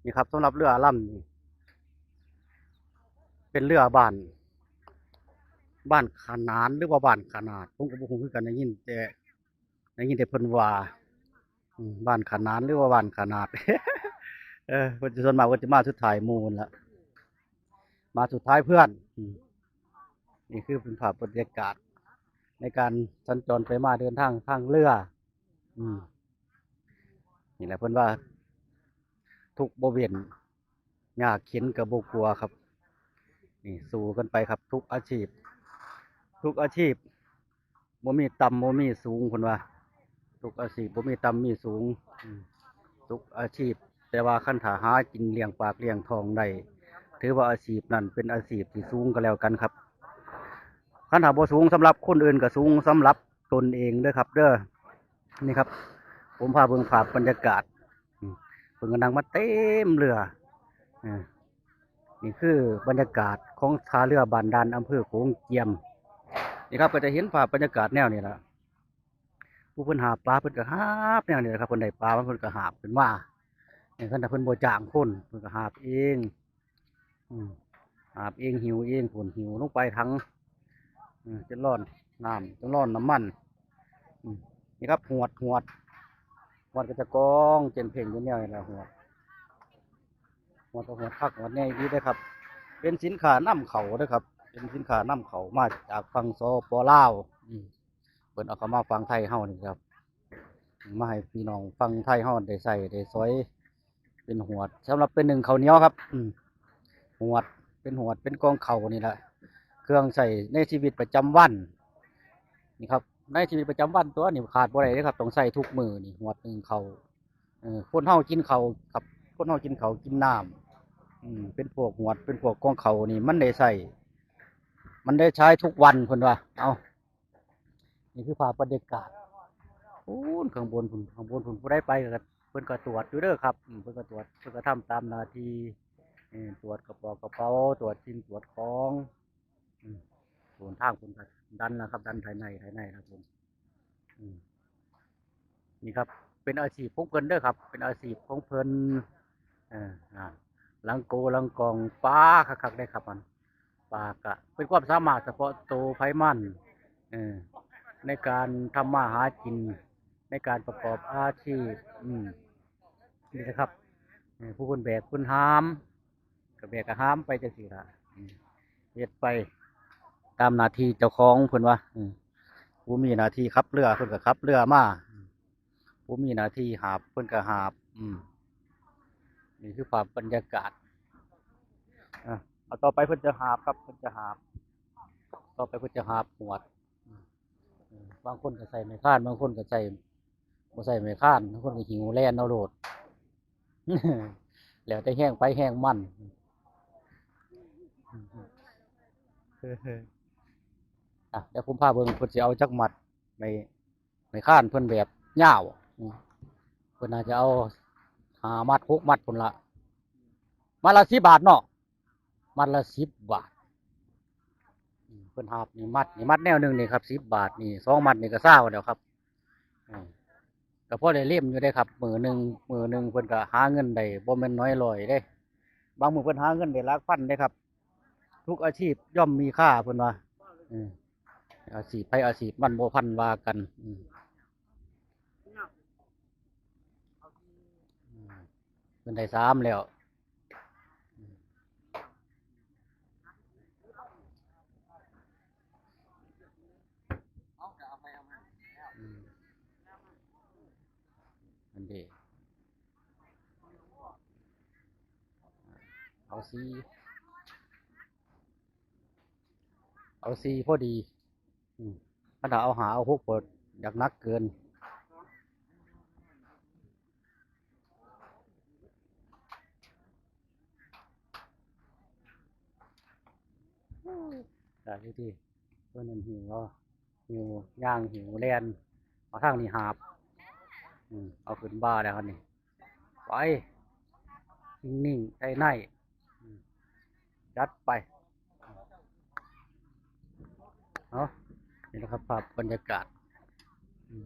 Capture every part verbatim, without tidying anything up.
นี่ครับ สำหรับเรือลำนี้ เป็นเรือบ้าน บ้านขนานหรือว่าบ้านขนาด ผมก็บ่ฮู้คือกัน ได้ยินแต่ ได้ยินแต่เพิ่นว่า อืม บ้านขนานหรือว่าบ้านขนาด เออ เพิ่นส่วนมากเพิ่นจะมาสุดท้ายหมู่นั่นละ มาสุดท้ายเพื่อน อืม นี่คือเป็นภาพบรรยากาศในการสัญจรไปมาเดินทางทางเรือ อืม นี่แหละเพิ่นว่า ทุกข์บ่เว้น ยากเข็ญก็บ่กลัวครับ นี่สู้กันไปครับ ทุกอาชีพ ทุกอาชีพ บ่มีต่ำบ่มีสูงเพิ่นว่า ทุกอาชีพบ่มีต่ำมีสูง อืม ทุกอาชีพ แต่ว่าคันถ้าหากินเลี้ยงปากเลี้ยงท้องได้ ถือว่าอาชีพนั้นเป็นอาชีพที่สูงก็แล้วกันครับ คันถ้าบ่สูงสำหรับคนอื่นก็สูงสำหรับตนเองเด้อครับ เด้อ นี่ครับ ผมพาเบิ่งภาพบรรยากาศ อืม เพิ่นก็นั่งมาเต็มเรือ อ่า นี่คือบรรยากาศของท่าเรือบ้านด่าน อำเภอโขงเจียม นี่ครับ ก็จะเห็นภาพบรรยากาศแนวนี้ล่ะ ผู้เพิ่นหาบปลาเพิ่นก็หาบแนวนี้แหละครับ เพิ่นได้ปลามาเพิ่นก็หาบขึ้นมา นี่คันถ้าเพิ่นบ่จ้างคน เพิ่นก็หาบเอง อืม หาบเองหิ้วเอง พู้นหิ้วลงไปถัง อืม จนล้นน้ำ จนล้นน้ำมัน อืม นี่ครับ หวด หวด หวดก็จะกองเจ่นเพ่งอยู่แนวนี้ล่ะ หวด หวดก็หวดคักหวดแน่อีกเด้อครับ เป็นสินค้านำเข้าเด้อครับ เป็นสินค้านำเข้ามาจากฝั่ง สปป ลาว อืม เพิ่นเอาเข้ามาฝั่งไทยเฮานี่ครับ มาให้พี่น้องฝั่งไทยเฮาได้ใช้ได้สอย เป็นหวด สำหรับเป็นนึ่งข้าวเหนียวครับ อืม หวด เป็นหวด เป็นกองข้าวนี่แหละ เครื่องใช้ในชีวิตประจำวัน นี่ครับ ในชีวิตประจำวันตัวนี้ขาดบ่ได้เลยครับ ต้องใช้ทุกมื้อนี่ หวดนึ่งข้าว เออ คนเฮากินข้าวครับ คนเฮากินข้าวกินน้ำ อืม เป็นพวกหวด เป็นพวกกองข้าวนี่ มันได้ใช้ มันได้ใช้ทุกวันเพิ่นว่า เอา นี่คือภาพบรรยากาศ พู้นข้างบนพู้น ข้างบนพู้น ผู้ใดไปก็ เพิ่นก็ตรวจอยู่เด้อครับ อืม เพิ่นก็ตรวจ เพิ่นก็ทำตามหน้าที่ เออ ตรวจกระเป๋ากระเป๋า ตรวจสิ่งตรวจของ อืม ส่วนทางเพิ่นก็ดันนะครับ ดันภายใน ภายในครับผม อืม นี่ครับ เป็นอาชีพของเพิ่นเด้อครับ เป็นอาชีพของเพิ่น เออ อ่า หลังโกหลังกอง ปลาคักๆ ได้ครับมัน ปลากะเป็นความสามารถเฉพาะตัวไผมัน เออ ในการทำมาหากิน ในการประกอบอาชีพ อืม นี่นะครับ เออ ผู้เพิ่นแบกเพิ่นหาม ก็แบกก็หามไปจังซี่ล่ะ อืม เฮ็ดไปตามหน้าที่เจ้าของเพิ่นว่า อืม ผู้มีหน้าที่ขับเรือเพิ่นก็ขับเรือมา อืม ผู้มีหน้าที่หาบเพิ่นก็หาบ อืม นี่คือภาพบรรยากาศ อ่ะ เอาต่อไปเพิ่นจะหาบครับ เพิ่นจะหาบ ต่อไปเพิ่นจะหาบหวด อืม เออ บางคนก็ใส่ไม้ค้าน บางคนก็ใส่ บ่ใส่ไม้ค้าน บางคนก็หิ้วแล่นเอาโลด แล้วแต่แฮงไผแฮงมัน อ่ะ เดี๋ยวผมพาเบิ่ง เพิ่นสิเอาจักมัด ไม้ ไม้ค้านเพิ่นแบบยาว อืม เพิ่นน่าจะเอาห้ามัด หกมัดพู้นละ มัดละสิบบาทเนาะ มัดละสิบบาท อืม เพิ่นหาบนี่มัด นี่มัดแนวหนึ่งนี่ครับ สิบบาท นี่สองมัดนี่ก็ซาวแล้วครับ อืม ก็พอได้เล่มอยู่เด้ครับ มื้อหนึ่ง มื้อหนึ่งเพิ่นก็หาเงินได้บ่แม่นน้อยร้อยเด้ บางมื้อเพิ่นหาเงินได้หลักพันเด้ครับ ทุกอาชีพย่อมมีค่าเพิ่นว่า อืม อาชีพไผอาชีพมันบ่พันว่ากัน อืม อืม เพิ่นได้สามแล้ว อืม อันเด้ เอาสี่ เอาสี่พอดี อืม คันถ้าเอาห้าเอาหกก็อยากหนักเกิน ได้อยู่ติ เพิ่นนั่นหิ้วเอา หิ้วย่าง หิ้วแล่น เอาทางนี้หาบ อืม เอาขึ้นบ่าแล้วคันนี้ ไป นิ่งๆ ใส่ใน อืม จัดไป เนาะ นี่นะครับ ภาพบรรยากาศ อืม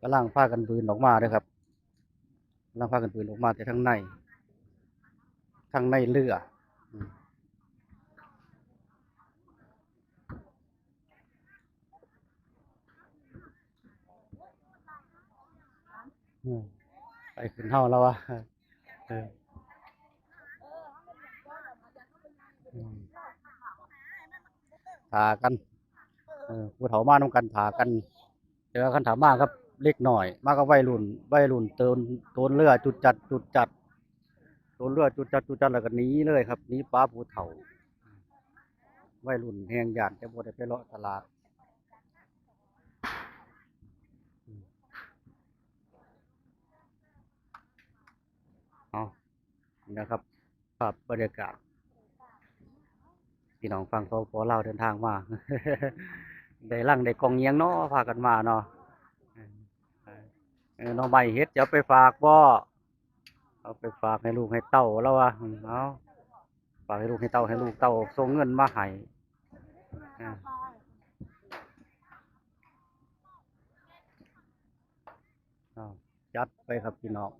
กำลังพากันบืนออกมาเด้อครับ กำลังพากันปีนลงมาแต่ทางใน ทางในเรือ อืม อืม ไปขึ้นเฮาแล้ววะ เออ อืม ถ่ากัน เออ ผู้เฒ่ามานำกันถ่ากัน แต่ว่าคันถ้ามากับเด็กน้อย มากับวัยรุ่น วัยรุ่นโตน โตนเรือจุดจัด จุดจัด โตนเรือจุดจัด จุดจัด แล้วก็หนีเลยครับ หนีปะผู้เฒ่า วัยรุ่นแฮงย้านแต่บ่ได้ไปเลาะตลาด เอา นะครับ ภาพบรรยากาศ พี่น้องฝั่ง สปป ลาว เดินทางมา ได้ลังได้กล่องอิหยังเนาะ พากันมาเนาะ เออ หน่อไม้เห็ดจะเอาไปฝากบ่ เอาไปฝากให้ลูกให้เต้าแล้ววะ อืม เอา ฝากให้ลูกให้เต้า ให้ลูกเต้าส่งเงินมาให้ อ่า อ้าว จัดไปครับพี่น้อง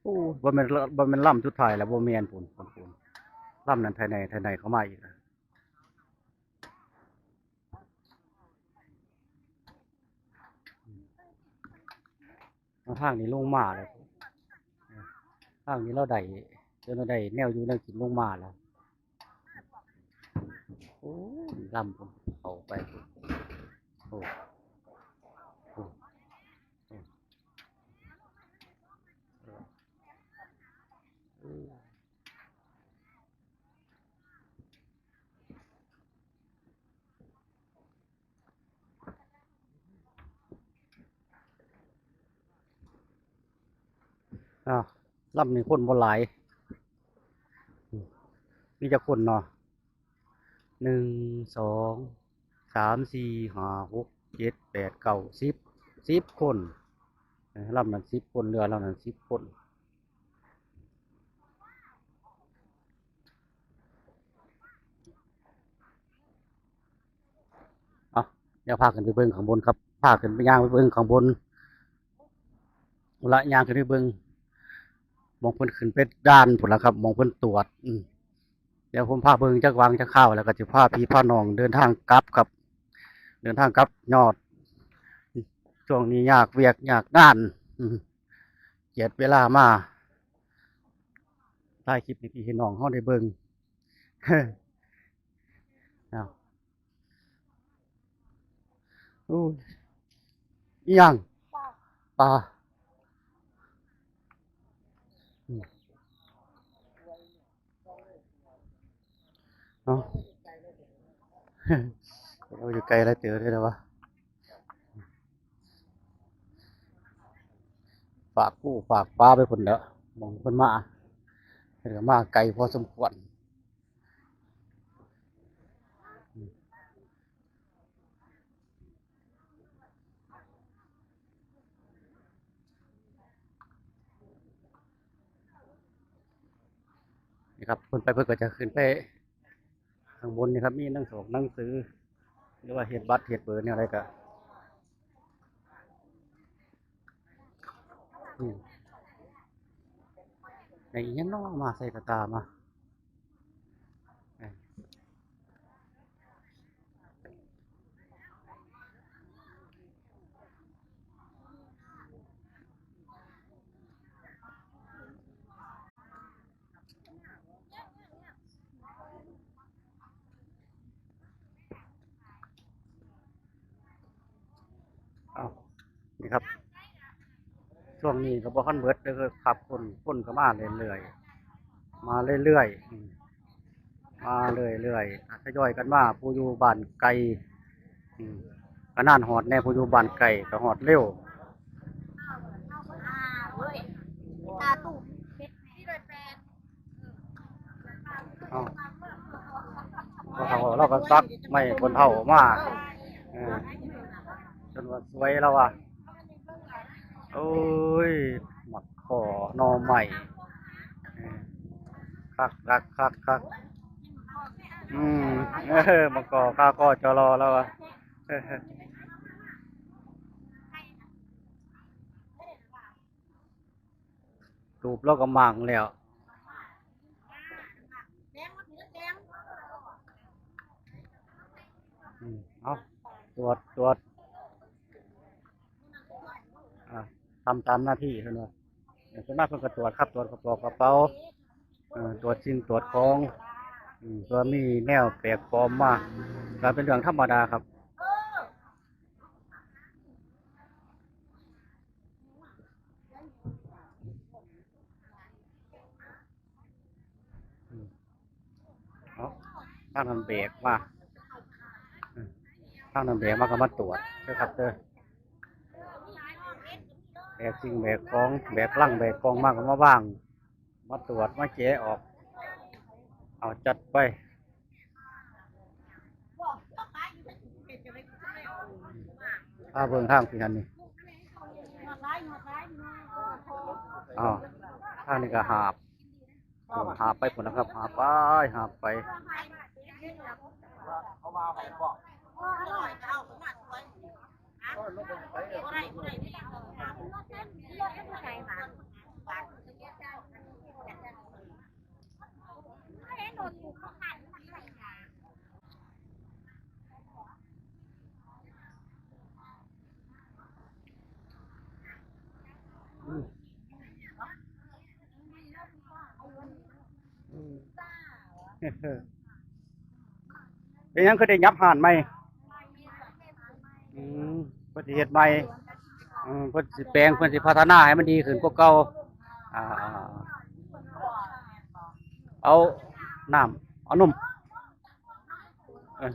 โอ้ บ่แม่นละ บ่แม่นลำสุดท้ายแล้ว บ่แม่น พู้น พู้น พู้น ลำนั้นไทยใน ไทยในเข้ามาอีกแล้ว เอาทางนี้ลงมาแล้ว ทางนี้เราได้ จนเราได้แนวอยู่แนวกินลงมาแล้ว โอ้ย ลำผมเข้าไป โอ้ โอ้ โอ้ เออ อ่ะ ลำนี้คนบ่หลาย มีจักคนเนาะ หนึ่ง สอง สาม สี่ ห้า หก เจ็ด แปด เก้า สิบ สิบ คน เออ ลำนั้นสิบคน เรือลำนั้นสิบคน เอา เดี๋ยวพาขึ้นไปเบิ่งข้างบนครับ พาขึ้นไปย่างไปเบิ่งข้างบน เอาละ ย่างขึ้นไปเบิ่ง หม่องเพิ่นขึ้นไปด่านพู้นล่ะครับ หม่องเพิ่นตรวจ อืม เดี๋ยวผมพาเบิ่งจักวังจักคราว แล้วก็สิพาพี่พาน้องเดินทางกลับครับ เดินทางกลับยอด ช่วงนี้ยากเวียกยากงาน อืม เจียดเวลามาถ่ายคลิปให้พี่ให้น้องเฮาได้เบิ่ง อ้าว โอ้ย อิหยัง ปลา ปลา อืม เนาะ เราอยู่ไกลแล้วเจอได้แล้ววะ ฝากกู้ฝากปลาไปพุ่นแหล้ว หม่องเพิ่นมา เพิ่นก็มาไกลพอสมควร นี่ครับ เพิ่นไปเพิ่นก็จะขึ้นไปข้างบนนี่ครับ มีหนังสอกหนังสือ หรือว่าเฮ็ดบัตรเฮ็ดเบอร์แนวใดก็ อืม ได้อิหยังน้อมาใส่กระตามา เอ้ย เอา นี่ครับ ช่วงนี้ก็บ่ทันเบิดเด้อครับ คน คนก็มาเรื่อยๆ มาเรื่อยๆ อืม มาเรื่อยๆ อ่ะ ทยอยกันมา ผู้อยู่บ้านไกล อืม ก็นานฮอดแน่ ผู้อยู่บ้านไกลก็ฮอดเร็ว ตาตุ่ม เอ้า พอเฒ่าเราก็สักไม้คนเฒ่ามา เออ จนว่าสวยแล้วว่ะ โอ้ย หมากข้อหน่อไม้ เออ คักคักคักคัก อืม เออ หมากข้อ ข้าข้อจอรอแล้วว่ะ เออ เออ ตูบเราก็หมางแล้ว อืม เอา ตรวจ ตรวจ อ่า ทำตามหน้าที่เพิ่นว่า ส่วนมากเพิ่นก็ตรวจครับ ตรวจกระเป๋ากระเป๋า เอ่อ ตรวจสิ่งตรวจของ อืม เผื่อมีแนวแปลกปลอมมา ก็เป็นเรื่องธรรมดาครับ อืม เอา ทางนั้นแบกมา อืม ทางนั้นแบกมาก็มาตรวจนะครับเด้อ แบกสิ่งแบกของ แบกลังแบกกล่องมาก็มาวาง มาตรวจ มาแกะออก เอาจัดไป พาเบิ่งทางพี่หันนี่ อ้าว ทางนี้ก็หาบ หาบไปพุ่นนะครับ หาบไป หาบไป อืม อืม เป็นหยังคือได้ยับห้านใหม่ อืม เพิ่นสิเฮ็ดใหม่ อืม เพิ่นสิแปลง เพิ่นสิพัฒนาให้มันดีขึ้นกว่าเก่า อ่า เอาน้ำ เอานม เออ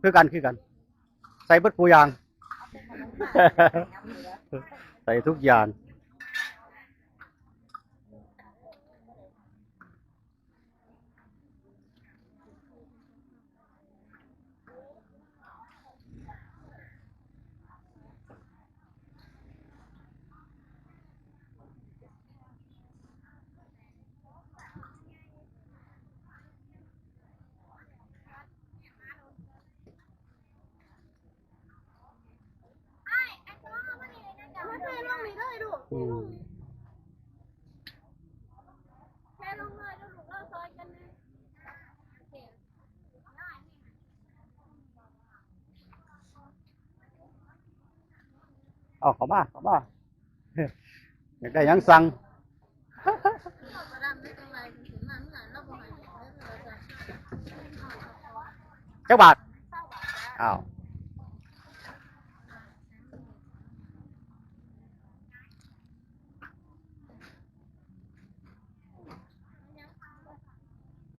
คือกัน คือกัน ใส่เบิดคู่อย่าง ใส่ทุกอย่าง อืม เอาเข้ามา เข้ามา อยากได้หยังสั่ง จักบาท อ้าว